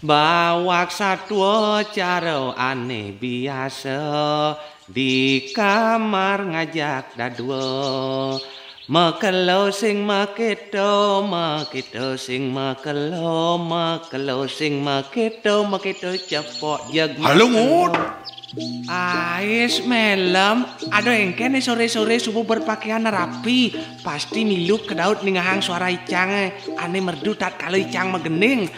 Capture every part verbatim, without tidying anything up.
Bawak satua cara ane biasa di kamar ngajak dadua. Makelo sing makito, makito sing makelo, makelo sing makito, makito cepok jeg. Halo, Ngut. Ais, Melem, aduh, engkén sore-sore suba berpakaian rapi, pasti milu kedaut ningehang suara icang, eh. Ane merdu tatkala icang magending.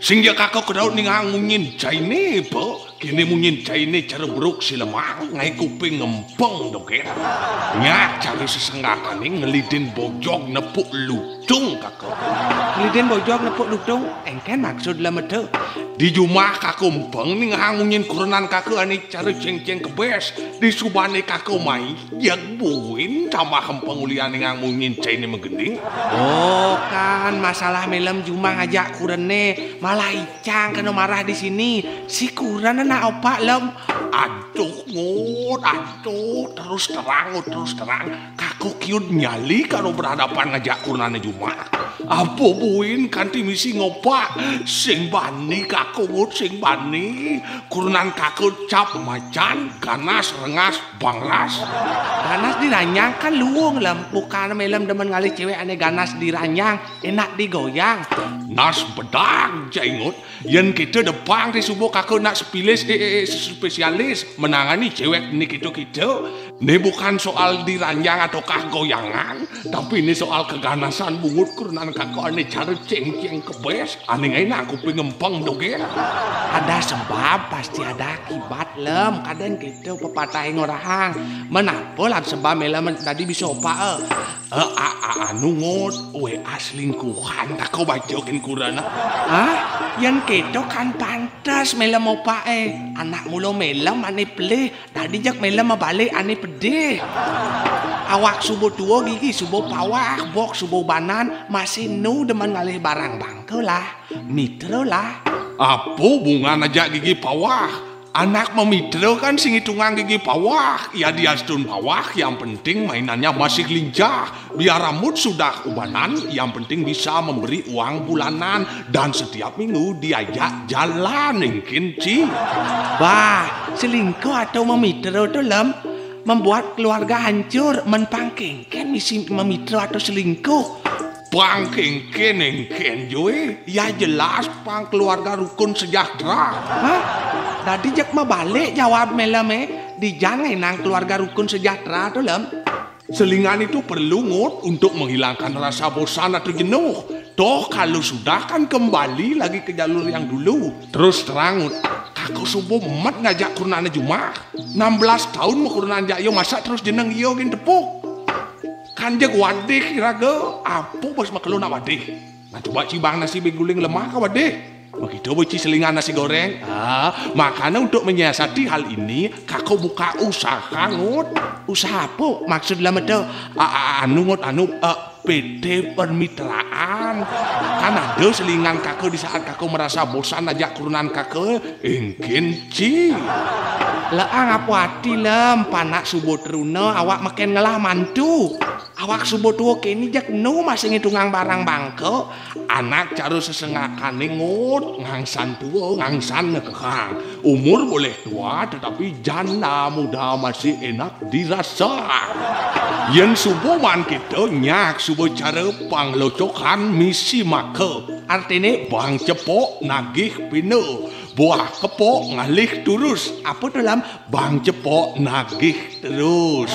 Sing ja kaka kedaut ningehang munyin caine, Pak. Kene munyin caine cara beruk si lemah, ngae kuping ngempeng dogen. Nyak cara sesenggakane ngelidin bojog nepuk lutung kaka. Ngelidin bojog nepuk lutung, engkén maksud lemete. Di jumah kaka empeng ningehang munyin kurenan kaka ane cara cengceng kebes. Di subane kaka mai, jeg buin tambah empeng ulian ningehang munyin caine magending. Oh, kan masalah Melem jumah ngajak kurene, malah icang kena marah di sini. Si kuren anak opak, Lem. Aduh, Ngut, aduh, terus terang, Ngut, terus terang. Kaka kiut nyali kalau berhadapan ngajak kurenane jumah. Apa buin kanti misi ngopak? Sing bani kaka, Ngut, sing bani. Kurenan kaka cap macan, ganas, rengas, bangras. Ganas di ranjang kan luung, Lem. Bukan Melem demen ngalih cewek ane ganas di ranjang, enak digoyang. Nas bedag, Jai Ngut. Yen kita depang ti suba kaka nak sepilis, eh, eh, eh, spesialis menangani cewek ni kita-kita. Ni bukan soal di ranjang ataukah goyangan, tapi ni soal keganasan bungut kurenan kaka ane cara cengceng kebes, ane ngae nak kuping ngempeng dogen. Ada sebab, pasti ada akibat, Lem. Kadang kita pepatah ngorahang. Menapa lah sebab Melem tadi bisa opak, eh? Eh, a, a, anu, Ngut, W A selingkuhan, tak kau baca kin kurana. Hah? Yang keto kan pantas Melem opak, eh. Anak mula Melem ane pelih, tadi jak Melem mabalik ane pedih. Awak suba tua gigi suba pawah, bok suba banan, masih nu demen ngalih barang bangka lah. Mitra lah. Apa hubungan ajak gigi pawah? Anak mamitra kan sing itungang gigi pawah. Ya diastun pawah, yang penting mainannya masih lincah. Biar rambut sudah ubanan, yang penting bisa memberi uang bulanan. Dan setiap minggu diajak jalan, engkin, Ci. Bah, selingkuh atau mamitra tu, Lem, membuat keluarga hancur. Men pang kengken misi mamitra atau selingkuh. Pang kengken engken, Joy. Ya jelas pang keluarga rukun sejahtera. Hah? Tadi jak mabalik jawab Melem, eh. Di jang enang keluarga rukun sejahtera tu, Lem. Selingan itu perlu, Ngut, untuk menghilangkan rasa bosan atau jenuh. Toh kalau sudah kan kembali lagi ke jalur yang dulu. Terus terang, Ngut, kaka suba met ngajak kurenan jumah. Enam belas tahun makurenan jak iya, masa terus jeneng iya gin tepuk. Kan jeg wadih iraga, apa bos makelo nak wadih? Nah, coba cibang nasi biguling lemah ka wadih. Begitu beci selingan nasi goreng. Ah, makanya untuk menyiasati hal ini, kaka buka usaha, Ngut. Usaha apa? Maksud lemete? A, a, anu, Ngut, anu, eh, P T permitraan. Kan ada selingan kaka di saat kaka merasa bosan ajak kurenan kaka, engkin, Ci. Leang apa ati, Lem, panak suba teruna, awak meken ngelah mantu. Awak suba tua kini jak nu masih ngitungang barang bangka. Anak cara sesengakane, Ngut, ngangsan tua, ngangsan nekehang. Umur boleh tua, tetapi janda muda masih enak dirasa. Yen suba maan kita nyak suba cara panglocokan misi maka. Artine bang cepok nagih pina. Buah kepok ngalih turus. Apa tu, Lem? Bang cepok nagih terus.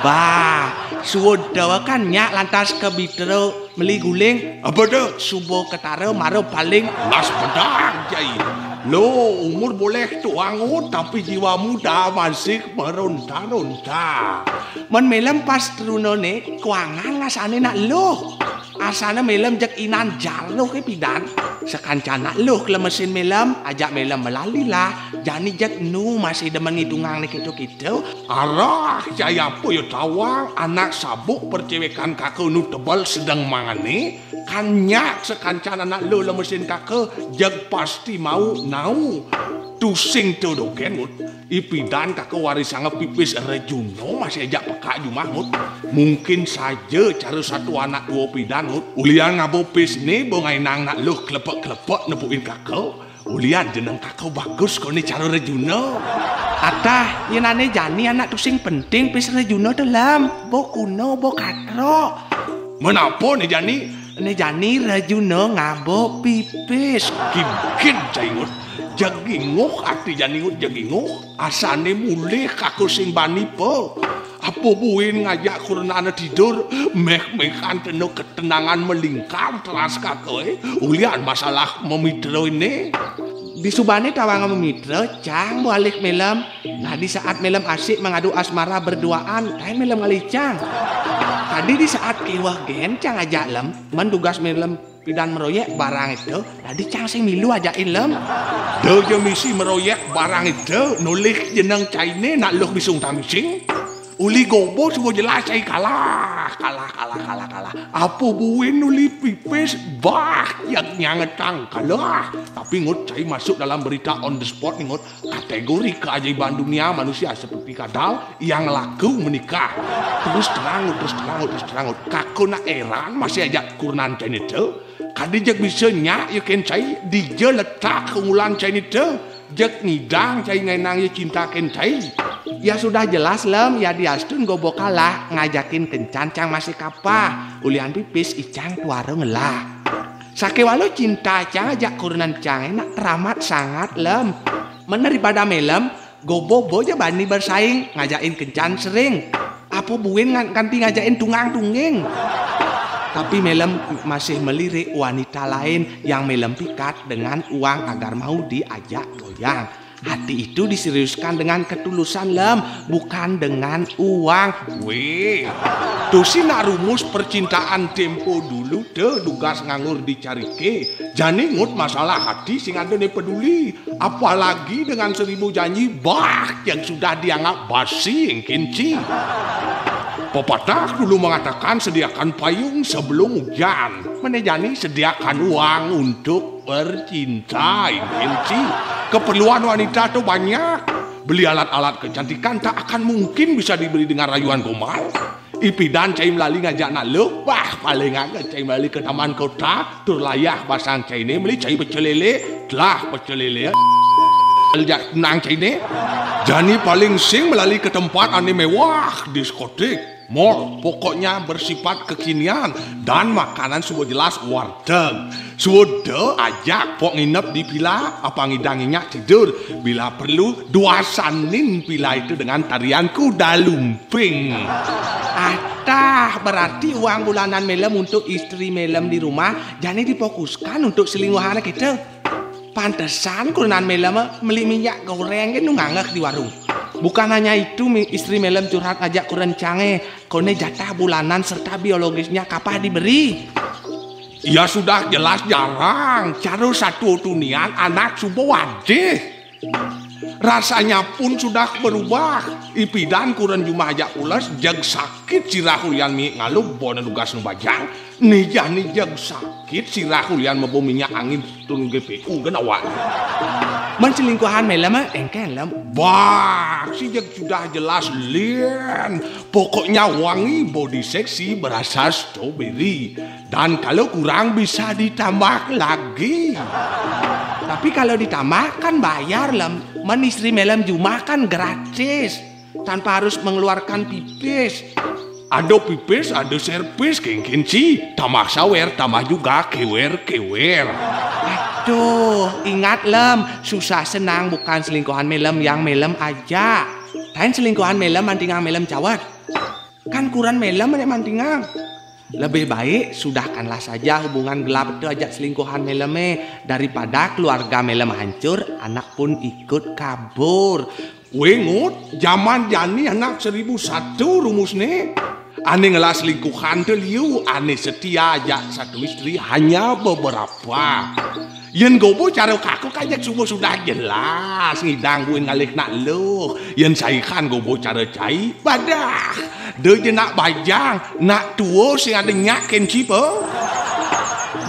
Bah, suud dawa kan nyak lantas ke bitra meli guling. Apa tu? Suba ketara mara paling. Las bedak, Jai. Lo, umur boleh tua, Ngut, tapi jiwa muda masih meronta-ronta. Men Melem pas teruna ne, kuangan ngasane nak luh. Asane Melem jeg inan jaluh ke pidan. Sekancana luh lemesin Melem, ajak Melem melali lah. Jani jeg nu masih demen ngitungang ne kito-kito. Arah, cai apa ya tawang, anak sabuk percewekan kaka nu tebel sedeng mangane, kan nyak sekancana nak luh lemesin kaka, jeg pasti mau nau. Tusing to dogén, Ngut. Ipidan kaka warisanga pipis Rejuna masih ajak pekak jumah, Ngut. Mungkin saja cara satu anak dua pidan, Ngut. Ulian ngaba pis né ba ngainang nak luh klepek-klepek nepukin kaka. Ulian jeneng kaka bagus koné cara Rejuna. Atah, yén ané jani anak tusing penting pis Rejuna to, Lem. Ba kuna, ba katra. Menapa né jani? Né jani Rejuna ngaba pipis. Gigit cai, Ngut. Jeg inguh ati jani, Ngut, jeg inguh. Asané mulih kaka sing bani pa. Apa buin ngajak kurenané tidur, méh-méhan tena ketenangan melingkar teras kaka, eh. Ulian masalah mamitra né. Disubané tawang mamitra, cang ba alih Mélem. Nah, di saat Mélem asik mengadu asmara berduaan, tain Mélem ngalih cang. Tadi di saat kéweh gén cang ajak Lem, mén dugas Mélem pidan meroyék barang ento, tadi cang sing milu ajakin Lem. Da ja misi meroyék barang ento, nolih jeneng cainé nak luh bisung tamising. Uli gobo suba jelas cai kalah, kalah, kalah, kalah, kalah. Apa buin uli pipis, bah, yang nyangetang kalah. Tapi, Ngut, cai masuk dalam berita on the spot nih, Ngut. Kategori keajaiban dunia, manusia seperti kadal yang laku menikah. Terus terang, Ngut, terus terang, Ngut, terus terang, Ngut. Kaka nak éran masih ajak kurenan cainé to. Kadi jeg bisa nyak ya kén cai, dija letak keunggulan cainé to. Jeg ngidang cai ngainang ya cinta kén cai. Ya sudah jelas, Lem, ya diastun gobo kalah, ngajakin kencan cang masih kapah. Ulian pipis icang tuara ngelah. Sakéwala cinta cang ajak kurenan cangé nak teramat sangat, Lem. Mén daripada Mélem, gobo ba ja bani bersaing, ngajakin kencan sering. Apa buin ngan-, kanti ngajakin tunggang-tungging. Tapi Mélem masih melirik wanita lain yang Mélem pikat dengan uang agar mau diajak goyang. Hati itu diseriuskan dengan ketulusan, Lem, bukan dengan uang. Wéh, to sing nak rumus percintaan tempo dulu to dugas nganggur dicariké. Jani, Ngut, masalah hati sing ada né peduli. Apalagi dengan seribu janji, bah, yang sudah dianggap basi, engkén ci. Pepatah dulu mengatakan, sediakan payung sebelum hujan. Mén né jani, sediakan uang untuk bercinta, engkén ci. Keperluan wanita to banyak. Beli alat-alat kecantikan tak akan mungkin bisa dibeli dengan rayuan gombal. Ipidan cai melali ngajak nak luh, bah, paling agak cai melali ke taman kota, tur layah basang cainé meli cai pecel lélé, telah pecel lélé. Ajak tunang cainé. Jani paling sing melali ke tempat ané méwah, diskotik, mall, pokoknya bersifat kekinian dan makanan suba jelas warteg. Suba da ajak pok nginep di villa, apa ngidang nyak tidur. Bila perlu, duasanin villa itu dengan tarian kuda lumping. Atah, berarti uang bulanan Mélem untuk istri Mélem di rumah, jani difokuskan untuk selingkuhan kita. Pantesan kurenan Mélem meli minyak goreng gén nu ngangeh di warung. Bukan hanya itu, mi-, istri Mélem curhat ngajak kurenan cangé, koné jatah bulanan serta biologisnya kapah diberi. Ya sudah jelas jarang, cara satu tunian anak suba wadih. Rasanya pun sudah berubah. Ipidan kurenan jumah ajak pules, jeg sakit sirah ulian miik ngalub, ba né dugas nu bajang. Nijah-nijah sakit sirah ulian maba minyak angin turun G P U kan awak. Mén selingkuhan Mélem, éngkén, Lem? Bah, si jeg sudah jelas, Lin. Pokoknya wangi, body seksi, berasa strawberry. Dan kalau kurang bisa ditambah lagi. Tapi kalau ditambah kan bayar, Lem. Mén istri Mélem jumah kan gratis. Tanpa harus mengeluarkan pipis. Ada pipis, ada servis, kéngkén ci. Tambah sawer, tambah juga kéwer-kéwer. Aduh, ingat, Lem, susah senang bukan selingkuhan Mélem yang Mélem ajak. Tain selingkuhan Mélem mantingang Mélem cawet. Kan kurenan Mélem né mantingang. Lebih baik sudahkanlah saja hubungan gelap itu ajak selingkuhan Mélemé, daripada keluarga Mélem hancur, anak pun ikut kabur. Wéh, Ngut, jaman jani anak seribu satu rumusné. Ané ngelah selingkuhan to liu, ané setia ajak satu istri hanya beberapa. Yén gobo cara kaka, kan jeg suba sudah jelas, ngidang buin ngalih nak luh. Yén saikan gobo cara cai, badah. Da ja nak bajang, nak tua sing ada nyak kén ci pa.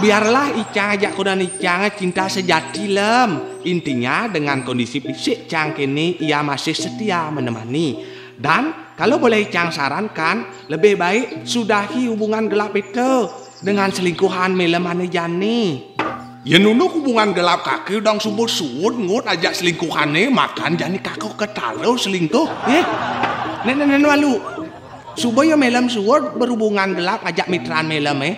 Biarlah Icang ajak kurenan Icang cinta sejati, Lem. Intinya, dengan kondisi fisik Cang kene, ia masih setia menemani. Dan kalau boleh Icang sarankan, lebih baik sudahi hubungan gelap itu dengan selingkuhan Melem ane jani. Yen unduk hubungan gelap kake dang suba suud ngut ajak selingkuhane, makan jani kake ketara selingkuh. Eh, nen, nen, nen, walu. Suba ya Melem suud berhubungan gelap ngajak mitran Melem, eh.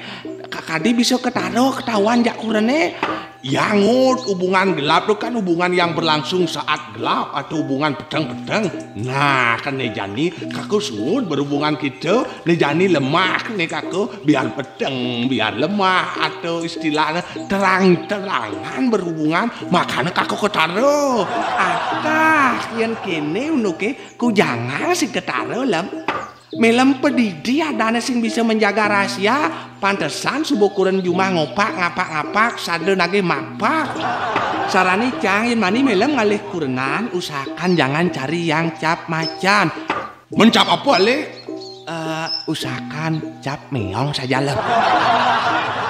Ka-, kadi bisa ketara ketahuan jak kurene. Ya ngut, hubungan gelap tu kan hubungan yang berlangsung saat gelap atau hubungan peteng-peteng. Nah, kene jani kake suud berhubungan kita, ne jani lemah ne kake, biar peteng, biar lemah, atau istilahnya terang-terangan berhubungan, makanya kake ketara. Atah, yen kene unduke, ku jangan sing ketara, Lem. Melem pedidi adane sing bisa menjaga rahasia, pantesan suba kuren jumah ngopak ngapak-ngapak, sada nagih mapak. Sarane Cang, yen mani Melem ngalih kurenan, usahakan jangan cari yang cap macan. Men cap apa, Le? Eh, usahakan cap meong saja, Lem.